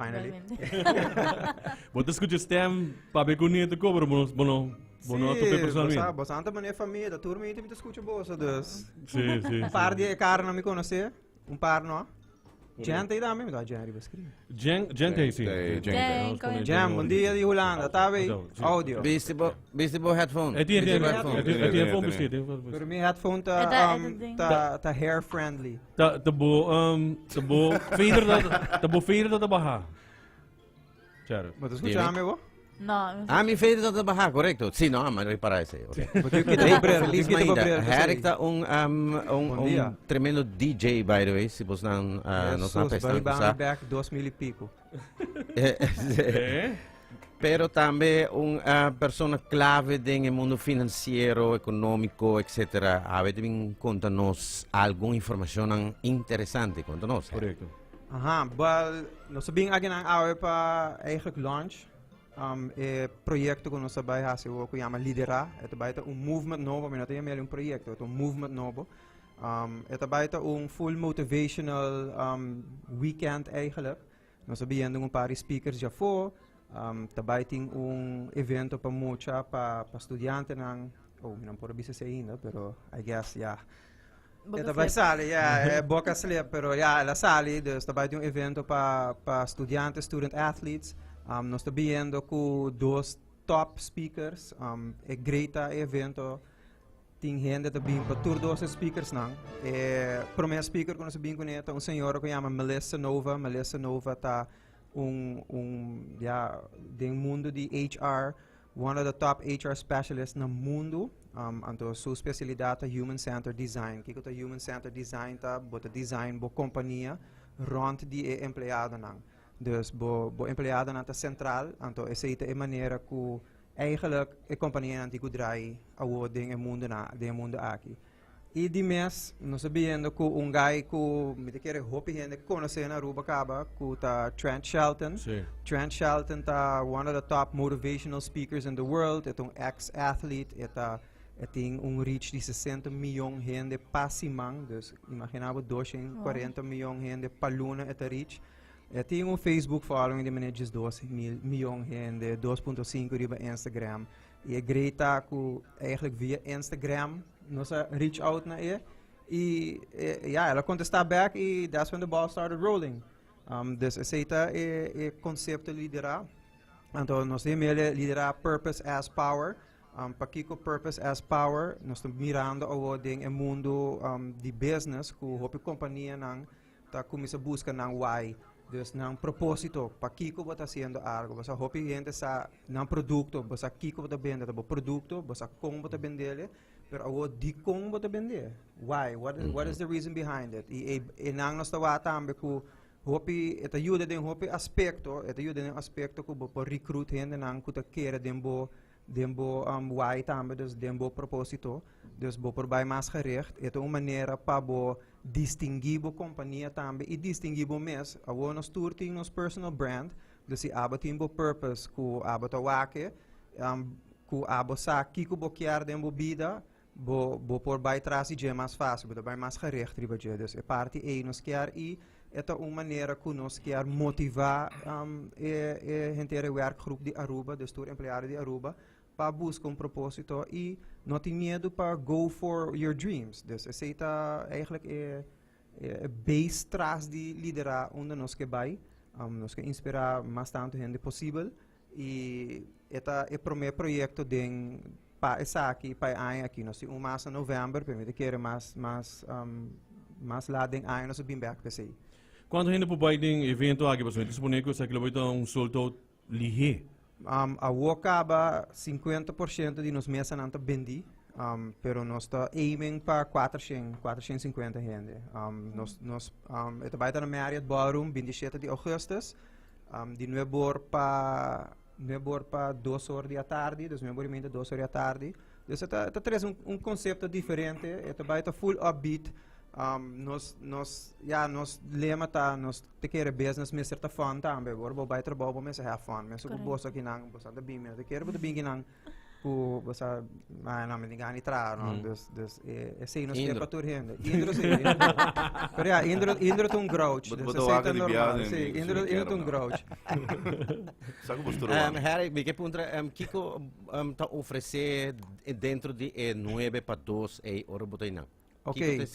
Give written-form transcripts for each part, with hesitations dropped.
Finally. Bo ta scucha stem papia cu nieto ko, pero bo no, bo no, bo no tope personalmente. Bo santa mané famia, da tur mi te scucha boso, dus. Sí, sí. Un par di cara no mi conoce, un par no. Jen te dame, mi da Jen riba screen. Jen, Jen te sí. Jen, Jen, Jen, bon dia di Hulanda, ta bij audio. Bisti bo, bisti bo headphone. E tiene, Bisti bo tiene, headphone. e tiene, e tiene headphone bisti, tiene headphone Pero bisti. mi headphone ta, ta, ta hair friendly. Ta ta bo um, ta bo fader ta ta bo fader ta baha. Charo. Bo ta escucha mi bo? No. Ah, mi fader ta baha, correcto. Sí, no, maar repara ese. Okay. Bo tin kita bo bril, Feliz kita bo mainta. bril. Herk ta un, um, un, Bon dia. un tremendo DJ, by the way. Si bos nan, nos nan Jesus, pestan bai bami sa. back 2000 y pico. Eh? Pero tambe un persona clave den e mundo financiero, economico, etc. Awe ta bin conta nos algun informacionnan interesante. Conta nos. Correcto. Aha, wel, nos a bin akinan awe pa eigenlijk launch e proyecto cu nos a bay haci awor cu yama Lidera. E ta bay ta un movement nobo, mi no ta yama el un proyecto, e ta un movement nobo. E ta bay ta un full motivational weekend eigenlijk. Nos a biyendo un par di speakers djafó. Ta bai tin un evento pa mucha, pa pa studiantenan. Oh, mi no por a bisa esei ainda, pero I guess, ya. Boca E ta bai slip. sali, ya, e boca slip, pero ya, el a sali. Dus ta bai tin un evento pa pa studiante, student athletes. Nos ta biyendo ku dos top speakers. E great ta e evento. Tin hende ta bin pa tur dos e speakersnan. E prome speaker ku nos a bin kuné ta un señora ku yama Melissa Nova. Melissa Nova ta un un ya den mundu di HR, one of the top HR specialists na mundu. Anto su spesialidat ta Human Centered Design. Kiko ta Human Centered Design? Ta bo ta design bo kompania rònt di e empleadonan. Dus bo bo empleadonan ta sentral, anto esei ta e manera ku Eigenlijk e companianan tin cu draai awo den e mundo na den e mundo aki. Y di mes nos ta biendo cu un guy cu mi ta kere hopi hende conoce na Aruba caba cu ta Trent Shelton. Trent Shelton ta one of the top motivational speakers in the world. E ta un ex athlete, e ta e tin un reach di 60 miyon hende pa siman. Dus imagina bo 240 miyon hende pa luna e ta reach. E tin un Facebook following di manera 12 mil miyon hende, 2.5 riba Instagram. Y e great ta cu eigenlijk via Instagram nos a reach out na e. Y e, ja, el a contesta back y that's when the ball started rolling. Dus esey ta e, e concepto lidera. Anto nos tin mele lidera purpose as power. Pakico purpose as power? Nos ta mirando awo den e mundo di business cu hopi companianan ta cuminsa busca nan why, dus nan proposito, pakico bo ta haciendo algo. Bo sa hopi hende sa nan producto, bo sa kico bo ta bende, ta bo producto, bo sa con bo ta bendele, pero awor dicon bo ta bende? Why? What is, what is the reason behind it? Y e, e nan nos ta wak tambe cu hopi, e ta yuda den hopi aspecto, e ta yuda den aspecto cu bo por recruit hendenan cu ta kere den bo Den bo why tambe, dus den bo propósito. Dus bo por bai mas gericht. E ta un manera pa bo distinguí bo kompania tambe i distinguí bo mes. Awor nos tur tin nos personal brand, dus si abo tin bo purpose ku abo ta wak, ku abo sa kiko bo kier den bo bida, Bo bo por bai tras di dje mas fácil, bo ta bai mas gericht riba dje. Dus e parti ei nos kier i e ta un manera ku nos kier motivá e e henter e werkgroep di Aruba, dus tur empleado di Aruba, pa buska un propósito i no tin miedu pa go for your dreams. Dus esei ta eigenlijk e e base tras di liderá unda nos ke bai. Nos ke inspirá mas tantu hende posibel. I e ta e promé proyekto den pa esaki, pa e aña aki. Nos tin un mas na novèmber, pero mi ta kere mas, mas, mas lat den aña nos a bin bèk p'esei. Kuantu hende por bai den evento aki? Pasobra mi ta suponé ku esaki lo bai ta un sold out lihé. Awor kaba 50% di nos mesanan ta bendí, pero nos ta aiming pa kuatershen, kuatershen sinkuenta hende. Nos, nos, e ta bai ta na Marriott Ballroom 27 di ougùstus. Di nuebe or pa nuebe or pa dos or di atardi, dus nuebe or y media dos or di atardi. Dus e ta e ta trese un un concepto diferente, e ta bai ta full upbeat. Nos nos ya nos lema ta nos ta kere business mester ta fun tambe. Ora bo bai trabou bo mester have fun. Mester ku boso akinan boso ta bin mi no ta kere bo ta bin akinan. Ku bo sa, ah, no, mi tin gana di traha, no. Dus esei no Indro. pa tur hende. Indro sí, Indro. Pero ja, Indro, Indro ta un grouch. Bo- Dus bo ta esei ta wak di normal. biaha den Sí, mi- Indro, si mi Indro ta un kier, no. grouch. Sa ku bo stro Harry, mi ke puntra, kiko ta ofresé dentro di e 9 pa 2 ei ora bo ta einan? Ok. Kiko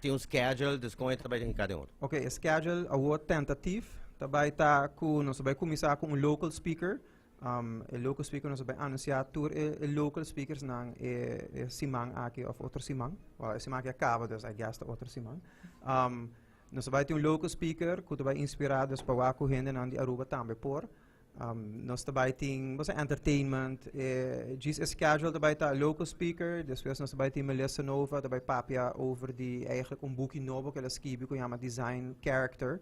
tin un schedule, dus kon e ta bai den kada ora? Ok, e schedule awor tentative ta bai ta ku nos ta bai kuminsá ku un local speaker. E local speaker, nos ta bai anunsiá tur e local speakers nan e siman aki of otro siman. Well, e siman aki a kaba, dus I guess ta otro siman. Nos ta bai tin un local speaker ku ta bai inspirá, dus pa wak ku hendenan di Aruba tambe por. Nos ta bai tin, bo sa, entertainment, djis e schedule ta bai ta local speaker, despues nos ta bai tin Melissa Nova, ta bai papia over di eigenlijk un buki nobo ku el a skibi ku yama Design Character.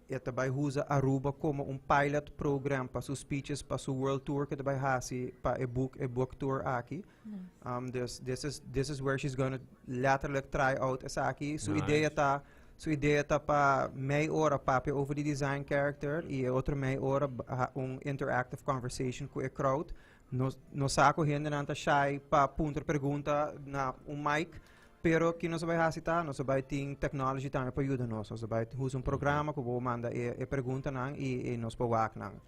E ta bai usa Aruba komo un pilot program pa su speeches, pa su world tour ku e ta bai hasi pa e book tour aki. Dus this is where she's gonna letterlijk try out esaki. Su idea ta pa mei ora papia over di design character i e otro mei ora un interactive conversation ku e crowd. Nos sa ku hendenan ta shy pa puntra pregunta na un mic, pero ki nos bai hasi ta, nos bai tin technology tambe pa yuda nos. Nos bai usa un programa ku bo manda e preguntanan i nos por wak nan.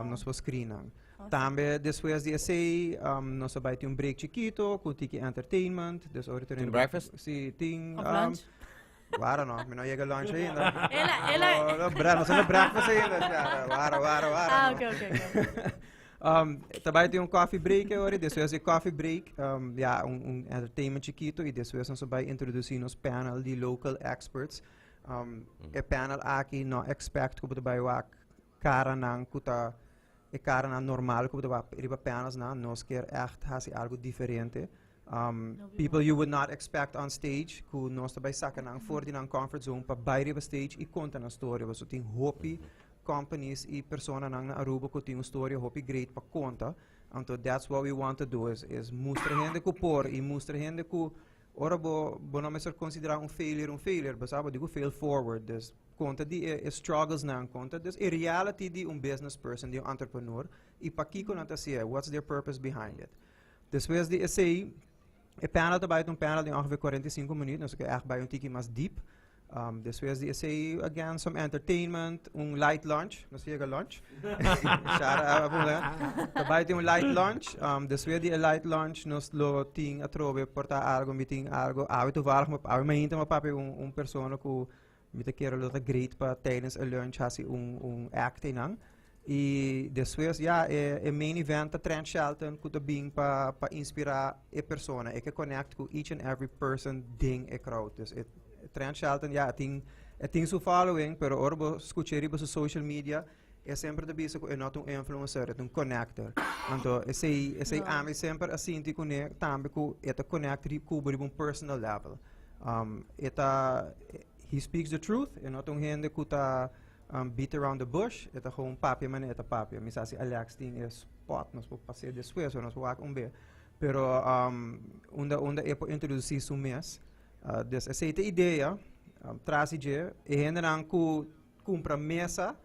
Nos por screen nan. Tambe despues di esei, nos bai tin un break chikito ku tiki entertainment. Dus ora Tin breakfast? Si, tin. Of lunch? Wara no, mi no yega lunch ainda. Ela. No, no, no breakfast ainda. Claro. Wara, wara, wara. Ah, no. Ok. Tambe tin un coffee break awor, despues di coffee break, ja, un entertainment chikito i despues nos bai introdusí nos panel di local experts. E panel aki, no expect ku bo bai wak karanan ku ta e karanan normal ku bo wak riba panels nan, nos kier echt hasi algo diferente. No be People you would not expect on stage, ku nos ta bai saka nan for di nan comfort zone pa bai riba stage i konta nan story. So tin hopi companies i personanan na Aruba ku tin un story hopi great pa konta. Anto that's what we want to do is mustra hende ku por i mustra hende ku ora bo no mester konsiderá un failure, bo sabe, digo fail forward. Dus konta di e struggles nan, konta dus e reality di un business person, di un entrepreneur i pakiko nan ta hasié, what's their purpose behind it. Despues di esei, e panel ta bai un panel di ongeveer 45 minuut, dus echt bai un tiki mas deep. Despues di esei, again, some entertainment, un light lunch, nos yega lunch. Shara, ah, bai tin un light lunch. Despues di e light lunch, nos lo tin atrobe por ta algo, mi tin algo, awe toevallig, ma awe mainta m'a papia un persona ku mi ta kere lo ta great pa tijdens e lunch hasi un act nan. I despues, ja, e main event ta Trent Shelton ku ta bin pa inspirá e persona. E ke connect ku each and every person den e crowd. Dus Trent Shelton, ja, e tin su following, pero ora bo skucha riba su social media, e semper ta bisa ku e no ta un influencer, e ta un connector. Anto, esei ami semper a sinti kuné tambe ku e ta connect ku bo riba un personal level. He speaks the truth, e no ta un hende ku ta beat around the bush, e ta gewoon papia manera e ta papia. Mi sa si Alex tin e spot, nos por pas'é despues, o nos por wak un be. Pero unda e por introdusí su mes. Dus esei ta e idea, tras di dje, e hendenan ku kumpra mesa,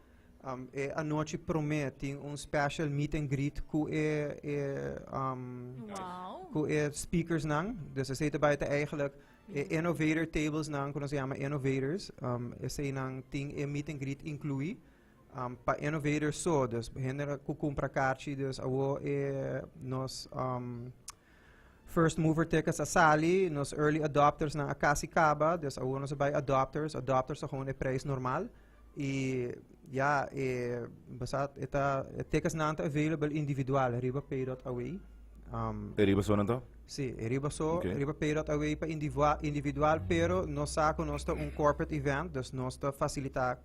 e anochi promé tin un special meet and greet ku e ku e speakers nan. Dus esei ta bai ta eigenlijk e innovator tables nan, ku nos yama innovators. Esei nan tin e meet and greet inkluí. Pa innovators so, dus hende ku kumpra karchi, dus awo e nos first mover tickets a sali, nos early adopters nan a kasi kaba, dus awo nos bai adopters, adopters ta gewoon e prijs normal. I ja, e basa e tickets nan ta available individual riba pay.awe. Riba so anto? Si, riba so, riba pay.awe pa individual, pero nos sa ku nos ta un corporate event, dus nos ta fasilitá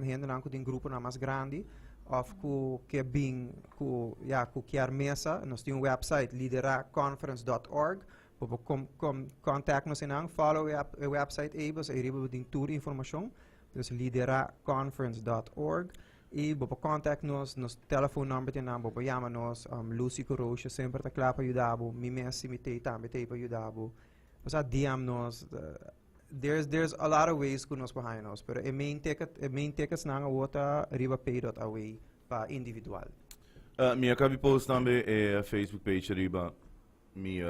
hendenan ku tin gruponan mas grandi of ku ke bin ku, ja, ku kier mesa, nos tin un website, lideraconference.org, bo por contact nos einan, follow e website ei, bos ei riba bo tin tur informashon, dus lideraconference.org i bo por contact nos, nos telephone number tin nan, bo por yama nos, Lucy ku Roosje semper ta kla pa yuda bo, mi mes si mi tei tambe tei pa yuda bo. Osea, DM nos, there's a lot of ways ku nos por haña nos, pero e main tickets nan awor ta riba pay.awe pa individual. Mi a caba di post tambe e Facebook page riba mi,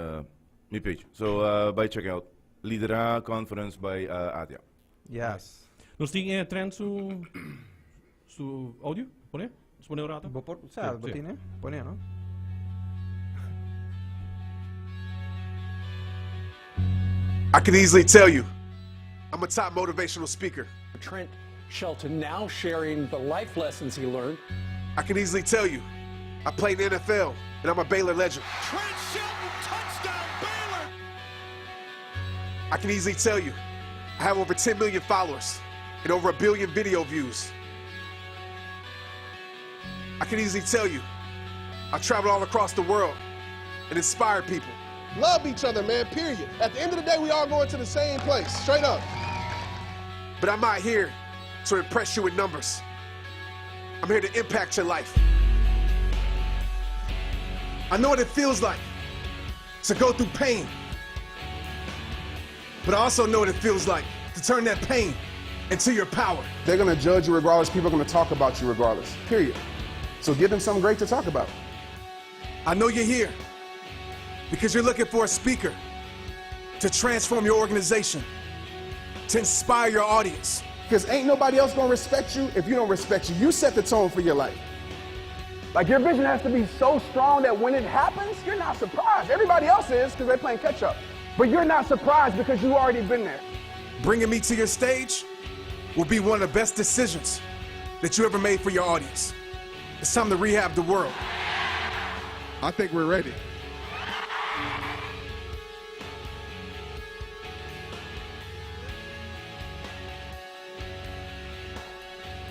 mi page. So uh, bai check out. Lidera Conference by uh, Atia. Yes. Nos tin e Trent su su audio? Pone? Nos pone un rato? Bo por, sa, bo tiene? Pone, no? I can easily tell you, I'm a top motivational speaker. Trent Shelton now sharing the life lessons he learned. I can easily tell you, I played in the NFL and I'm a Baylor legend. Trent Shelton, touchdown Baylor! I can easily tell you, I have over 10 million followers and over a billion video views. I can easily tell you, I traveled all across the world and inspired people. Love each other, man, period. At the end of the day, we all going to the same place, straight up. But I'm not here to impress you with numbers. I'm here to impact your life. I know what it feels like to go through pain. But I also know what it feels like to turn that pain into your power. They're gonna judge you regardless. People are gonna talk about you regardless, period. So give them something great to talk about. I know you're here because you're looking for a speaker to transform your organization, to inspire your audience. Because ain't nobody else gonna respect you if you don't respect you. You set the tone for your life. Like your vision has to be so strong that when it happens, you're not surprised. Everybody else is because they're playing catch up. But you're not surprised because you already been there. Bringing me to your stage will be one of the best decisions that you ever made for your audience. It's time to rehab the world. I think we're ready.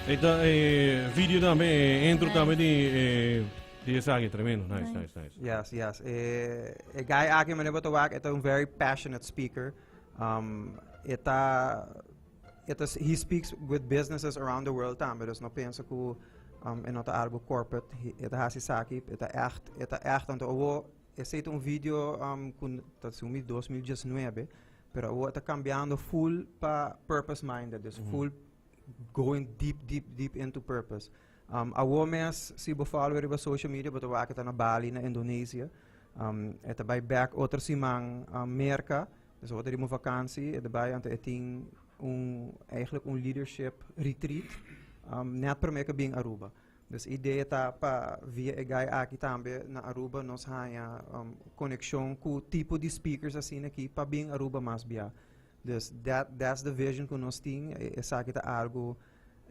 Esta eh, video tambe, eh, intro tambe di eh, di esaki, tremendo. Nice, nice, nice. Yes, yes. E, e guy aki meneer Botawak, eta un very passionate speaker. Um, eta, eta, he speaks with businesses around the world tambe, dus no pensa ku um, e no ta algo corporate. E ta hasi saki, e ta echt, e ta echt, anto awo, esei ta un video um, ku ta sumi 2019, pero awo e ta cambiando full pa purpose minded, dus full going deep, deep, deep into purpose. Um, awo mes, si bo follow riba social media, bo ta wak e ta na Bali, na Indonesia. Um, e ta bai back otro siman um, Merka. Dus awo ta riba un vakantie, e ta bai anto e tin un, eigenlijk un leadership retreat, um, net prome ku bin Aruba. Dus idea ta pa via e guy aki tambe na Aruba nos haña um, konekshon ku tipo di speakers asina aki pa bin Aruba mas bia. Dus that, that's the vision ku nos tin, esaki ta algu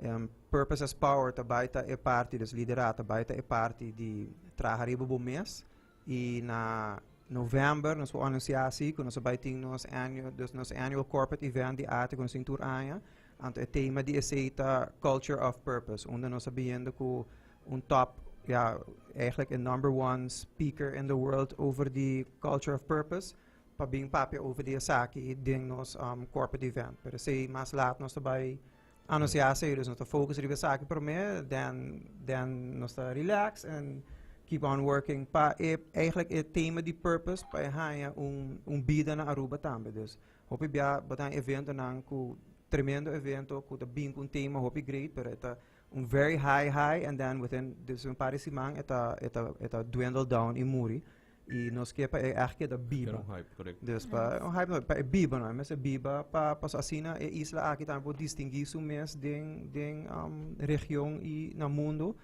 um, purpose as power ta bai ta e parti, dus lidera ta bai ta e parti di traha riba bo mes. I na november nos por anuncia si ku nos a bai tin nos annual, dus nos annual corporate event di arte ku nos tin tur aña. Anto e tema di esei ta Culture of Purpose, unda nos a biendo ku un top, ja, eigenlijk e number one speaker in the world over di Culture of Purpose, pa bin papia over di esaki den nos um, corporate event. Pero esei mas laat nos ta bai anuncia esei, dus nos ta focus riba esaki prome, then, then nos ta relax and keep on working pa e, eigenlijk e tema di purpose pa e haña un, un bida na Aruba tambe. Dus hopi bia bo ta haña eventonan ku tremendo evento ku ta bin ku un tema hopi great, pero e ta un very high high and then within dus un par di siman e ta e ta e ta dwindle down i muri. I nos ke pa e echt keda biba. Era un hype, correcto. Dus pa un hype no, pa e biba no, e mester biba pa paso asina e isla aki tambe por distinguí su mes den den um, region i na mundo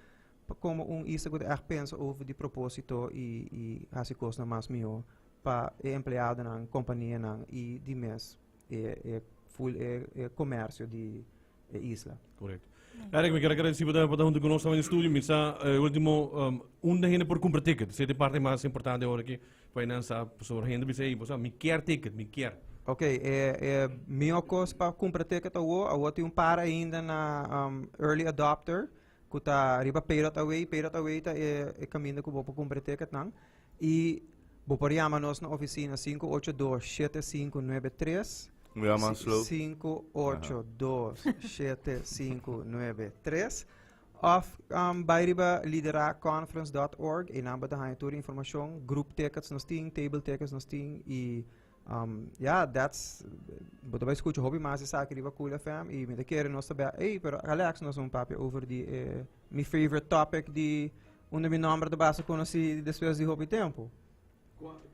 pa komo un isla ku ta echt pensa over di propósito i i hasi kosnan mas mihó pa e empleadonan, kompanianan i di mes e e full e e komersio di e isla. Correcto. Eric, mi quiero agradecer por estar junto con nos en el estudio. Mi sa, eh, último, um, unda gente por comprar ticket. Esa es de parte más importante ahora que finanza sobre gente dice, hey, pues, mi kier ticket, mi kier. Ok, e, e mihó kos pa kumpra ticket awo, awo tin un par ainda na um, early adopter, ku ta riba Pay.away. Pay.away ta e, e kaminda ku bo por kumpra ticketnan. I bo por yama nos na oficina 582-7593. Moet je maar slow. 582-7593. Of um, bai riba lideraconference.org i nan bo ta haña tur informashon. Group tickets nos tin, table tickets nos tin i um, ja, that's bo ta bai skucha hopi mas esaki riba Cool FM i mi ta kere nos ta bia, ey, pero Alex nos un papia over di eh, mi favorite topic di Unda mi nomber ta basta conoci despues di hopi tempo.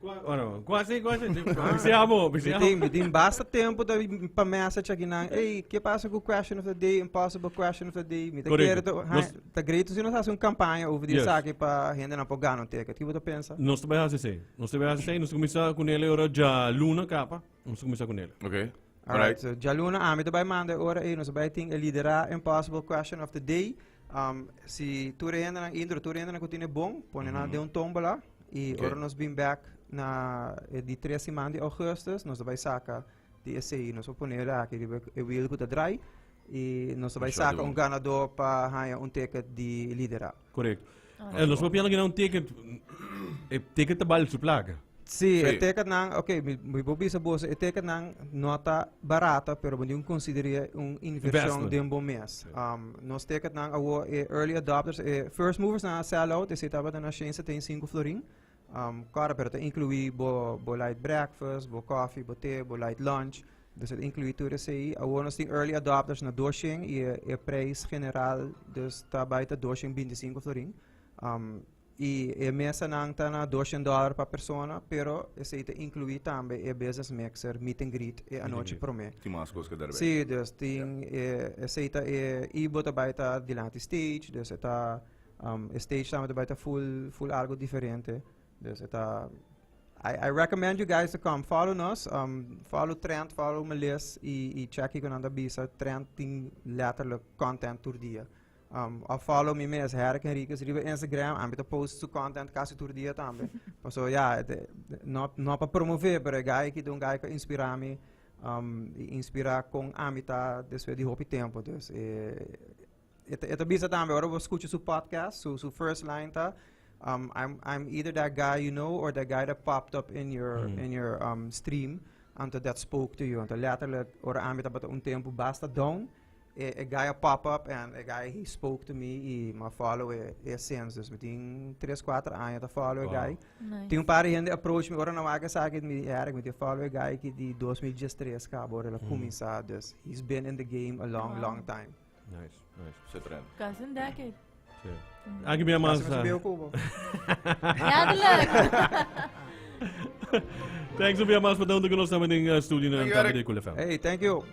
Bueno, quasi, quasi. Bisiamo, bisiamo. Mi tin basta tempo ta pa message aki nan. Hey, ke pasa ku question of the day, impossible question of the day? Mi ta kere ta, ta great si nos hace un campaña over di esaki pa hende nan por gana un ticket. Ki bo ta pensa? Nos ta bai haci esey. Nos ta bai haci esey. Nos ta cuminsa cu nele ora djaluna capa. Nos ta cuminsa cu nele. Okay. Alright. So djaluna ami ta bai manda e ora ey. Nos ta bai tin e lidera impossible question of the day. Um, si tur e hendenan intro, tur e hendenan ku tine bon, pone nan den un tómbola i ora nos bin bek na e di tres siman di augustus, nos ta bai saka di esei. Nos por pone aki riba e wheel ku ta drai i nos ta bai saka un ganadó pa haña un ticket di lidera. Korekto. Eh, nos papia na un ticket, e ticket ta bal su placa. Sí, e ticketnan, ok, mi, mi por bisa boso, e ticketnan no ta barata, pero bo tin consideria un inversion den bo mes. Nos ticketnan awo e early adopters, e first movers nan a sell out, esei tabata na 175 florin. Kòrda, pero ta inclui bo, bo light breakfast, bo coffee, bo te, bo light lunch. Dus e ta inclui tur esei. Awor nos tin early adopters na 200 y e, e prijs general dus ta bai ta 225 florin. Y e mesanan ta na 200 dollar pa persona, pero esei ta inclui tambe e business mixer, meet and greet e anochi prome. Tin mas cos cu daarbij. Sí, dus tin e, esei ta e, y bo ta bai ta dilanti stage, dus e ta, e stage tambe ta bai ta full, full algo diferente. Dus e ta, I, I recommend you guys to come. Follow nos, follow Trent, follow Melis y, y check kiko nan ta bisa. Trent tin letterlijk content tur dia. Of follow mi mes, Herrick Henriquez, riba Instagram. Ami ta post su content casi tur dia tambe. Paso ja, e, no, no pa promove, pero e guy aki ta un guy ku a inspira mi, y inspira con ami ta despues di hopi tempo. Dus e, e ta, e ta bisa tambe, ora bo scucha su podcast, su, su first line ta, I'm, I'm either that guy you know or that guy that popped up in your, in your stream, anto that spoke to you. Anto letterlijk, ora ami tabata un tempo basta down, e, e guy a pop up and e guy he spoke to me y m'a follow e, e since. Dus mi tin tres, cuatro aña ta follow e guy. Nice. Tin un par di hende approach mi ora nan wak esaki mi Eric mi tin follow e guy ki di 2013 caba ora el a cuminsa. Dus he's been in the game a long, long time. Nice, nice. Se trend. Casi un decade. Sí. Aki mi mas. Casi me cubo. Letterlijk. Thanks un bia mas pa tanto cu nos tambe den studio na Thank you, Tambe Eric. de Cool FM. Hey, thank you.